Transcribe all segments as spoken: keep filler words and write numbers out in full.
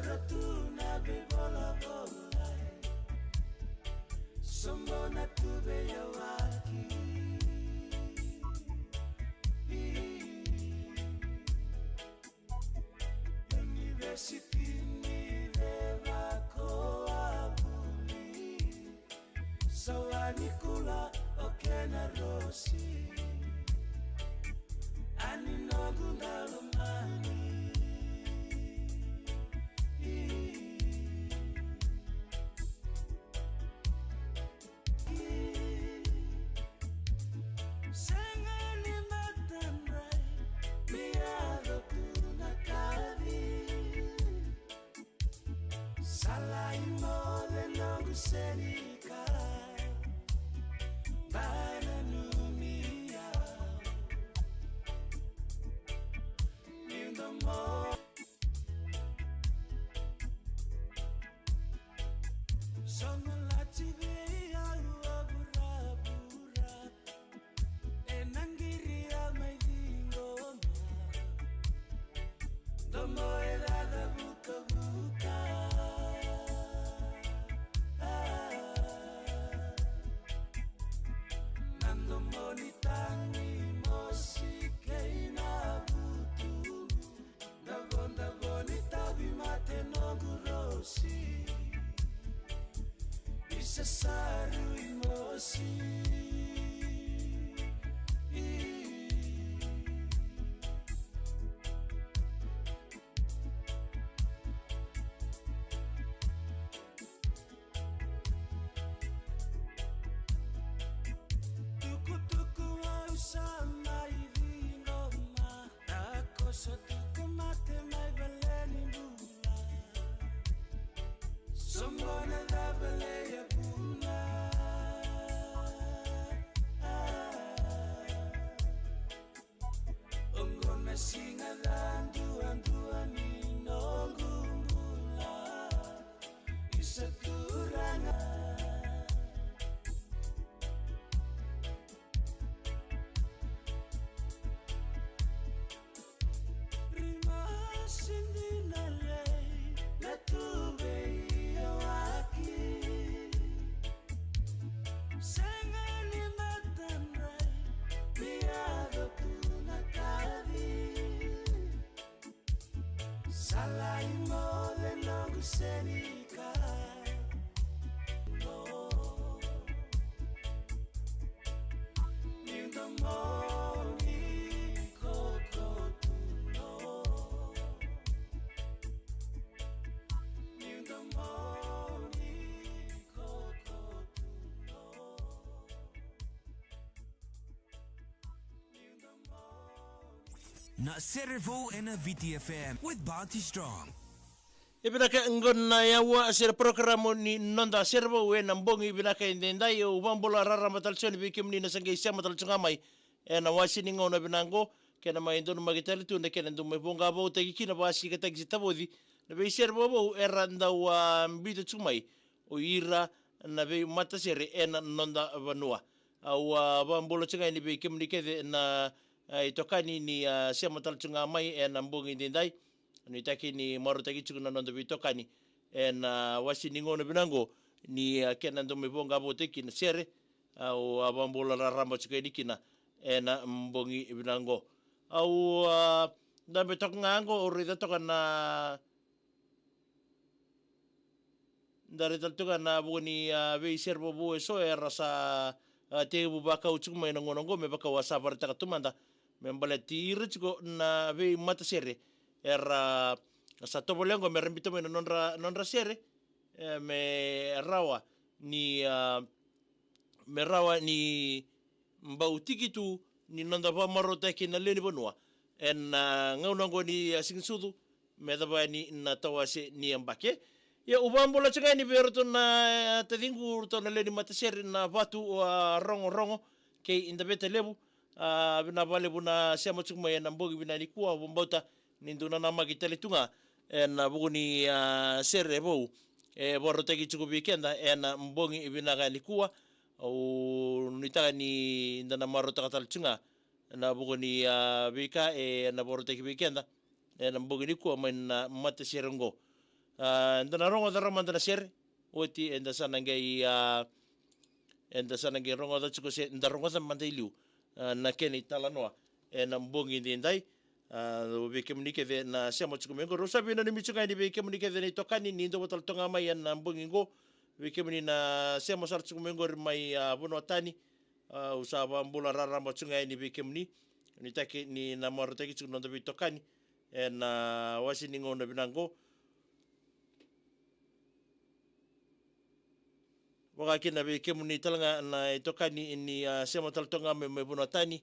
Tu na veivolavola, sobo na tu veiyawaki. Univesiti ni veivakavulici. Sawa ni kula o kena rosi. Ani noqu dalomani. Sega ni matadrai, ni yaco tu na kaci. Sa lai moce noqu senika, ba na numia. Ni domo. Sogo lati vei au a vuravura. E na qiri a mai ciqoma. Domo e caca vukavuka. Na domo ni tagi mosi kei na vutugu. Davo, davo ni tauvimate noqu rosi. Isa saru i mosi. Tukutuku au sa mai ciqoma. Takoso tuku mate mai vale ni bula. Sogo na cava levu na. Oqo na siga ca duadua ni noqu bula. Isa Turaga. Rima sidi na lei, na tu veiyawaki. Sega ni matadrai, ni yaco tu na kaci. Sa lai moce noqu senika. No. Ni domo ni koko tu no. Ni domo ni koko tu no. Na Sere Vou ena V T F M with Bounty Strong. E vinaka, qo na yawa sere porokaramu ni noda Sere Vou ena bogi vinaka edaidai. Au vakabula raraba tale tiko yani vei kemuni na sa qai sema tale tiko ga mai ena wase ni gauna vinaka qo, kena mai donumaki tale tu na kena dau mai voqa voutaki kina, vakasikataki se tavoci na veisere vovou era dau, a, biuta tiko mai o ira na veimatasere ena noda vanua. Au, a, vakabula tiko ga yani vei kemuni kece na, a, itokani ni, a, sema tale tiko ga mai ena bogi edaidai. Nuitaki ni marautaki tiko na noda veitokani ena wase ni gauna vinaka qo ni, a, kena dau mai voqa voutaki na sere. Au, a, vakabula raraba tiko yani kina ena bogi vinaka qo. Au, a, dabe toka ga qo, au raica toka na Da raica tale tu ga na vuku ni, a, veisere vovou eso era sa, a, tekivu vakau tiko mai na gauna oqo, me vakau a sa vakaraitaka tu mada me baleti ira tiko na veimatasere era sa tovolea oqo me ra biuta mai na nodra, nodra sere, e, me rawa ni, a, me rawa ni bau tiki tu ni noda vakamarautaki na lewe ni vanua ena, a, gauna oqo ni, a, Siganisucu me yacova yani na tawase ni yabaki. Ia, au vakabula tiko ga yani vei iratou na, a, taciqu, iratou na lewe ni matasere na Vatu, a, Rogorogo kei Davetalevu. A, vinaka vakalevu na sema tiko mai ena bogi vinaka nikua. Au vakabauta ni dou nanamaki tale tu ga ena vuku ni, a, sere vou e vakarautaki tiko vei keda ena bogi vinaka nikua. Au nuitaka ni da na marautaka tale tu ga na vuku ni, a, veika e na vakarautaki vei keda ena bogi nikua mai na matasere oqo. A, eda na rogoca rawa mada na sere, oti eda sa na qai, a, eda sa na qai rogoca tiko se da rogoca mada i liu, a, na kena italanoa ena bogi edaidai. A, vei kemuni kece na sema tiko mai qori, au sa veinanumi tiko ga yani vei kemuni kece na itokani ni dou vata tale toka ga mai ena bogi qo. Vei kemuni na sema sara tiko mai qori mai, a, vanua tani, a, au sa vakabula raraba tiko ga yani vei kemuni. Nuitaki ni na marautaki tiko na noda veitokani ena, a, wase ni gauna vinaka qo. Vaka kina vei kemuni tale ga na itokani ni, a, sema tale toka ga mai, mai vanua tani.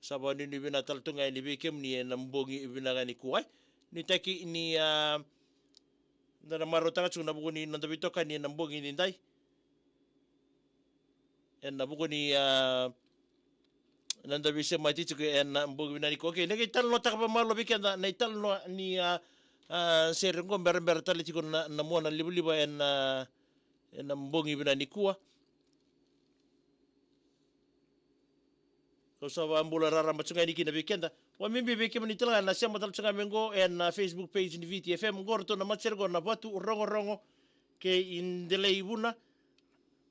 Sa vakanuinui vinaka tale toka ga yani vei kemuni ena bogi vinaka nikua. Nuitaki ni, a, da na marautaka tiko na vuku ni noda veitokani ena bogi edaidai. Ena vuku ni, a, noda veisemati tiko ena bogi vinaka nikua. Okay, na qai talanoataka vakamalua vei keda na italanoa ni, a, a, sere qo, berabera tale tiko na, na mona livaliva ena, ena bogi vinaka nikua. Kau sa vakabula raraba tiko ga yani kina vei keda. Vakabibi vei kemuni tale ga na sema tale tiko ga mai qo ena Facebook page ni Viti F M, qo ratou na matasere qo na Vatu Rogorogo kei Delai Vuna.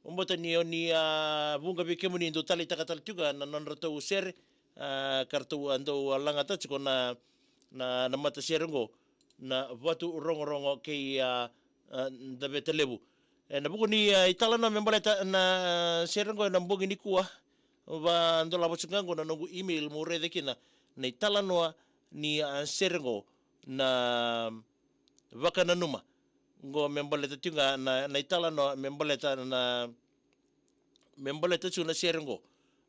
Vakabauta ni oni, a, vuqa vei kemuni dou taleitaka tale tiko ga na nodratou sere, a, ka ratou a dau lagata tiko na, na, na matasere qo na Vatu Rogorogo kei, a, a, Daveta Levu. Ena vuku ni, a, italanoa me baleta na sere qo ena bogi nikua, vakadolava tiko ga qo na noqu email meu raica kina na italanoa ni, a, sere qo na Vakananuma. Qo me baleta tiko ga na, na italanoa me baleta na, me baleta tiko na sere qo.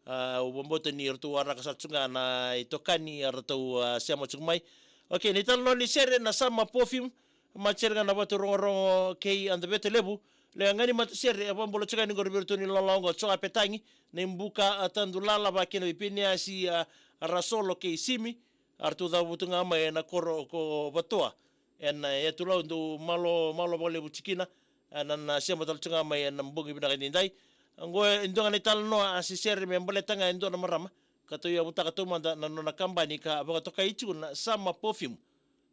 A, au vakabauta ni ratou waraka sara tiko ga na itokani, a, ratou, a, sema tiko mai. Okay, na italanoa ni sere na Summer Perfume, matasere ga na Vatu Rogorogo kei Daveta Levu. Le ga ni matasere e vakabula tiko ga yani qori vei iratou ni lawalawa qo, Joa Petagi, Naibuka, a, Tadulala, vaka kina vei Peniasi, a, Rasolo kei Simi. A ratou cavutu ga mai ena koro ko Vatoa ena, e, yatu Lau, dou malo, malo vakalevu tiko kina. A, na, na sema tale tiko ga mai ena bogi vinaka edaidai. Qo e dua ga na italanoa, a, se sere me baleta ga e dua na marama ka tauyavutaka taumada na nona kabani ka vakatokai tiko na Summer Perfume.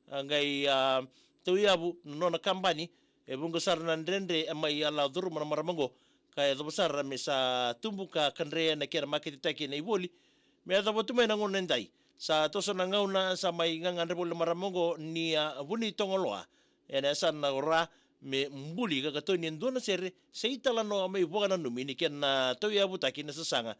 A, qai, a, tauyavu na nona kabani, e vuqa sara na dredre e mai a la curuma na marama qo, ka yacova sara me sa tubu ka kadre na kena maketetaki ena ivoli. Me yacova tu mai na gauna edai, sa toso na gauna sa mai gagadre voli na marama qo ni, a, vuni togoloa ena yasana o Ra me buli ka katoni e dua na sere se italanoa me ivakananumi ni kena tauyavutaki na sasaga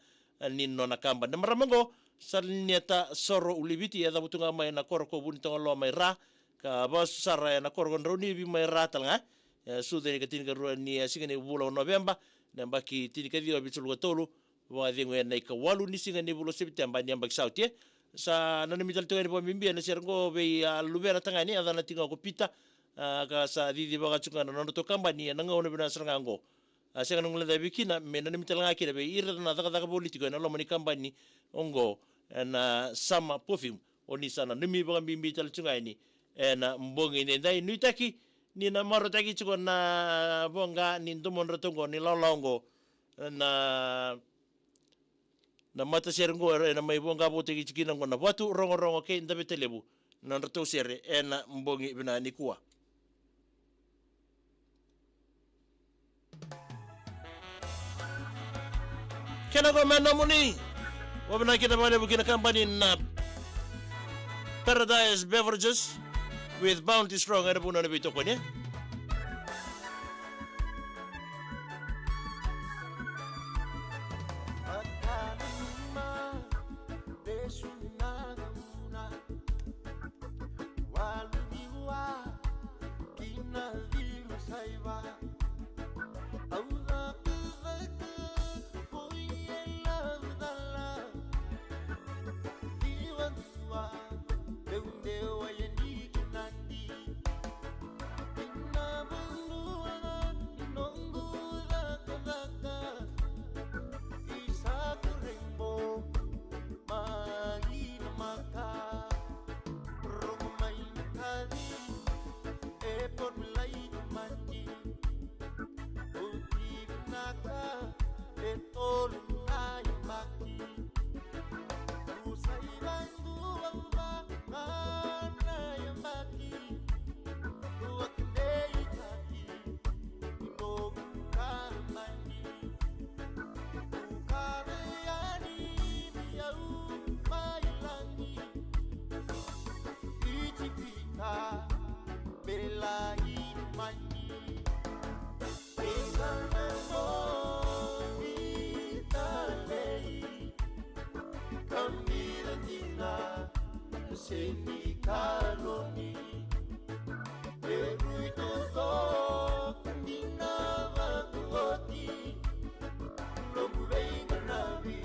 ni nona kabani. Na marama qo, Salineta Soro Uliviti, e cavutu ga mai na koro ko Vunitogoloa mai Ra, ka vasu sara ena koro ko Draunivi mai Ra tale ga. E sucu ena ikatinikarua ni, e, siga ni vula o Noveba, na yabaki tinikaciwa vitusagavulu ka tolu, vakacegu ena ikawalu ni siga ni vula o Sepiteba ni yabaki sa oti. Sa nanumi tale tu ga yani vakabibi ena sere qo vei, a, luvena tagane, a yacana tiko ga ko Pita, a, ka sa cicivaka tiko ga na nodratou kabani ena gauna vinaka sara ga qo. A, sega ni guilecavi kina, me nanumi tale ga kina vei ira na cakacaka voli tiko ena loma ni kabani oqo, ena Summer Perfume. Oni sa nanumi vakabibi tale tu ga yani ena bogi edaidai. Nuitaki ni na marautaki tiko na voqa ni domodratou qo, ni lawalawa qo, na, na matasere qo, era na mai voqa votaki tiko kina qo na Vatu Rogorogo kei Daveta Levu, na nodratou sere ena bogi vinaka nikua. Kena qo me nomuni. Vakavinaka kina vakalevu kina kabani na Paradise Beverages with Bounty Strong, ena vuna na veitokoni. Eni kaloni, e rui totoka ni na vakoti, lobu veiqaravi,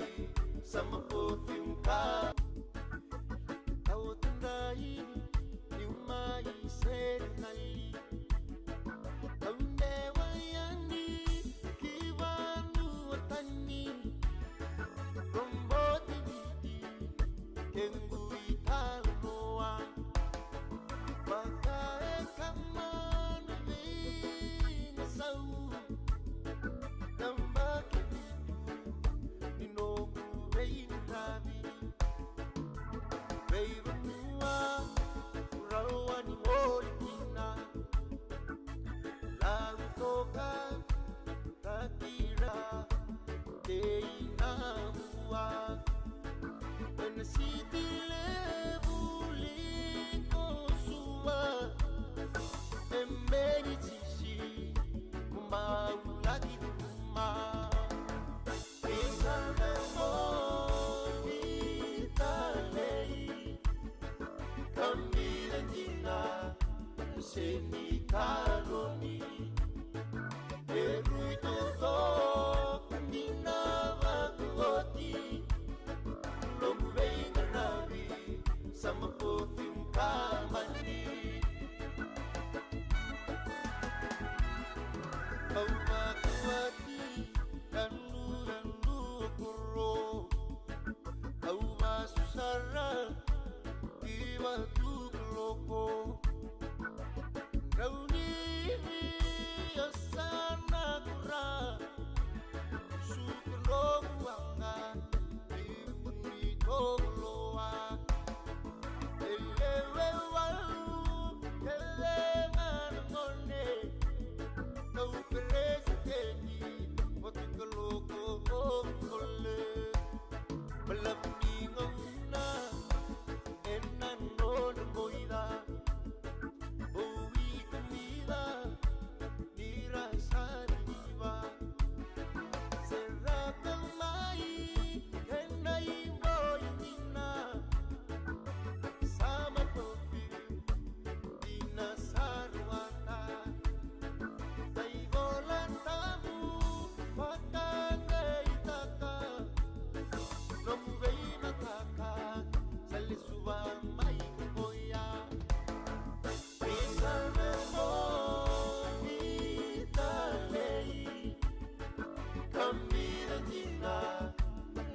sama perfume ka. Tau tundai, niu mai sere nai, tau dewa yani ki vanua tani. Robote Viti, kequ italanoa. Vaka e kama na veigasau, na baki vitu ni noqu veiqaravi. Veivanua, rawa ni mori kina. Lau toka, tatira, tei na vua. Ena siti levu liko sua. E meni sisi, mo mau laki uma. Isa na mo vitalei. Kamira dina, seni kaloni. E rui totoka ni na vakoti, lobu veiqaravi, sama perfume kamani. Au vakawati, kanu, kanu, koro. Au vasu sara, ki vatu kaloko. Rauni ni asana kura. Suka lobu waqa, i vuni tokoloa. E lewe walu, e lewe na gone. Kau peresitedi, vatu kaloko, kole. Balavu ni gauna, ena nona boica. Bou i kamida, ni ra sa diva. Seraka mai, ena i boi dina. Sama kofi, dina sa ruata. Sa ivola tabu, vakaqeitaka. Nomu veimataka, sa lesu va mai koya. Isa na mo vitalei. Kamira dina,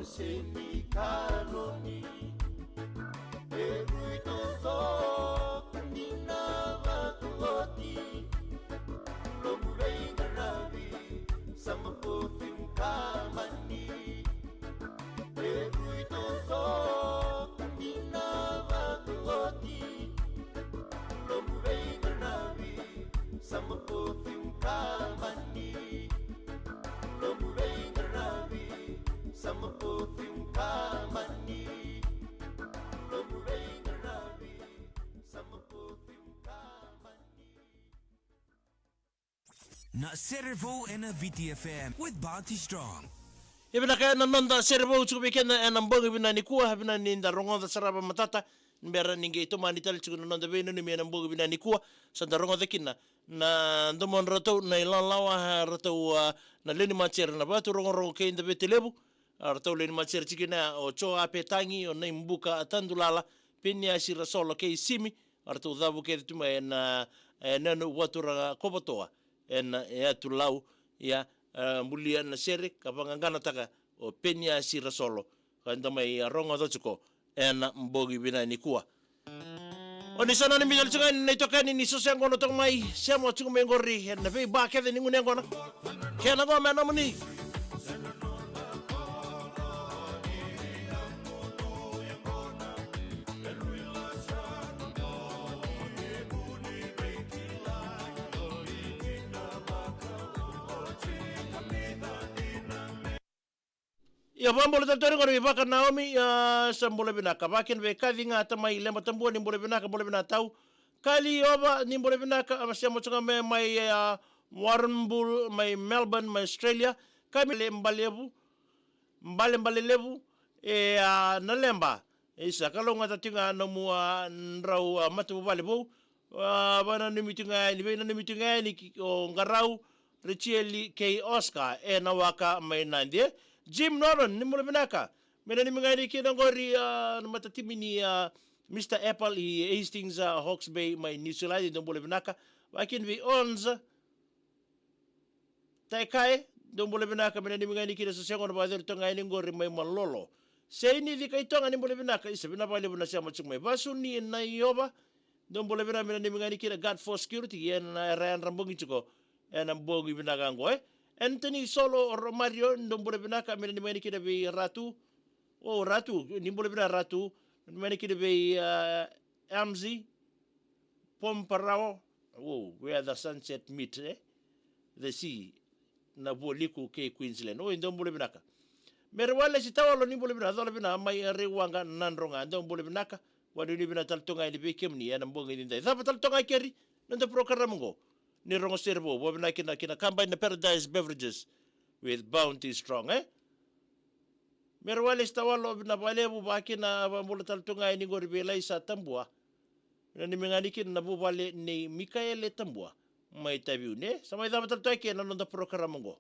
seni kaloni. E rui totoka ni na vakoti, lobu veiqaravi, sama perfume kamani. E rui totoka ni na vakoti, lobu veiqaravi, sama perfume kamani. Lobu veiqaravi, sama perfume kamani. Lobu veiqaravi, sama perfume kamani. Na Sere Vou ena Viti F M with Bounty Strong. E vinaka, ena noda sere vou tiko vei keda ena bogi vinaka nikua, vinaka ni da rogoca sara vakamatata, ni bera ni qai tomani tale tiko na noda veinanumi ena bogi vinaka nikua, sa da rogoca kina na domodratou na ilawalawa, a, ratou, a, na lewe ni matasere na Vatu Rogorogo kei Davetalevu, a, ratou lewe ni matasere tiko kina o Jo Apetagi, o Naibuka Tadulala, Peniasi Rasolo kei Simi, a, ratou cavu kece tu mai ena, e, Nanu Vatu Rakovatoa, ena, e, Yatu Lau, ia, e, bulia na sere, ka vaqaqanataka o Peniasi Rasolo, ka da mai, a, rogoca tiko ena bogi vinaka nikua. O ni sa nanumi tale tiko ga ni na itokani ni soso yaqona toka mai, sema tiko mai qori ena veiba kece ni gunu yaqona. Kena qo me nomuni. Ia, vakabula tale tu qori vaka Naomi, ia, sa bula vinaka. Vakina vei Kaci Gata mai Leba Tabua, ni bula vinaka, bula vinaka tau. Kali Ova, ni bula vinaka, a, sema tiko ga mai, mai, a, Warrnambool, mai Melbourne, mai Australia. Kamile Balevu, Bale Bale Levu, e, a, na Leba. Isa, kalougata tiko ga nomu a drau a matavuvale vou. A, vainanumi tiko ga yani, veinanumi tiko ga yani ki, o Qarau Richeli kei Oscar e Nawaka mai Nadi. Jim Noron, ni bula vinaka. Me nanumi ga yani kina qori a na matatimi ni a Mister Apple i Hastings a Hawke's Bay mai New Zealand, dou bula vinaka. Vakina vei Ons Taikae, dou bula vinaka, me nanumi ga yani kina sa sega na vakacori toka ga yani qori mai Malolo. Seini Cikaitoga, ni bula vinaka, isa vinaka vakalevu na sema tiko mai. Vasu ni na Iova, dou bula vinaka, me nanumi ga yani kina Guard for Security, ena era yadra bogi tiko ena bogi vinaka qo e. Anthony Solo Romario, dou bula vinaka, me nanumi ga yani kina vei Ratu. O Ratu, ni bula vinaka Ratu, me nanumi ga yani kina vei a Amzi Pomparao, o, where the sunset meet e the sea, na Vualiku kei Queensland. O, dou bula vinaka. Mere Walesi Tawalo, ni bula vinaka, cola vinaka mai Raiwaqa Nadroga, dou bula vinaka. Vakanuinui vinaka tale toka ga yani vei kemuni ena bogi nidai. Cava tale toka ga keri na noda program qo, ni rogo sere vou, vakavinaka kina, kina kabani na Paradise Beverages with Bounty Strong e. Mere Walesi Tawalo, vinaka vakalevu. Vakina vakabula tale toka ga yani qori vei Laisa Tabua. Me nanumi ga yani kina na vuvale nei Mikaele Tabua mai Taveuni e. Sa mai cava tale toka kina na noda program qo.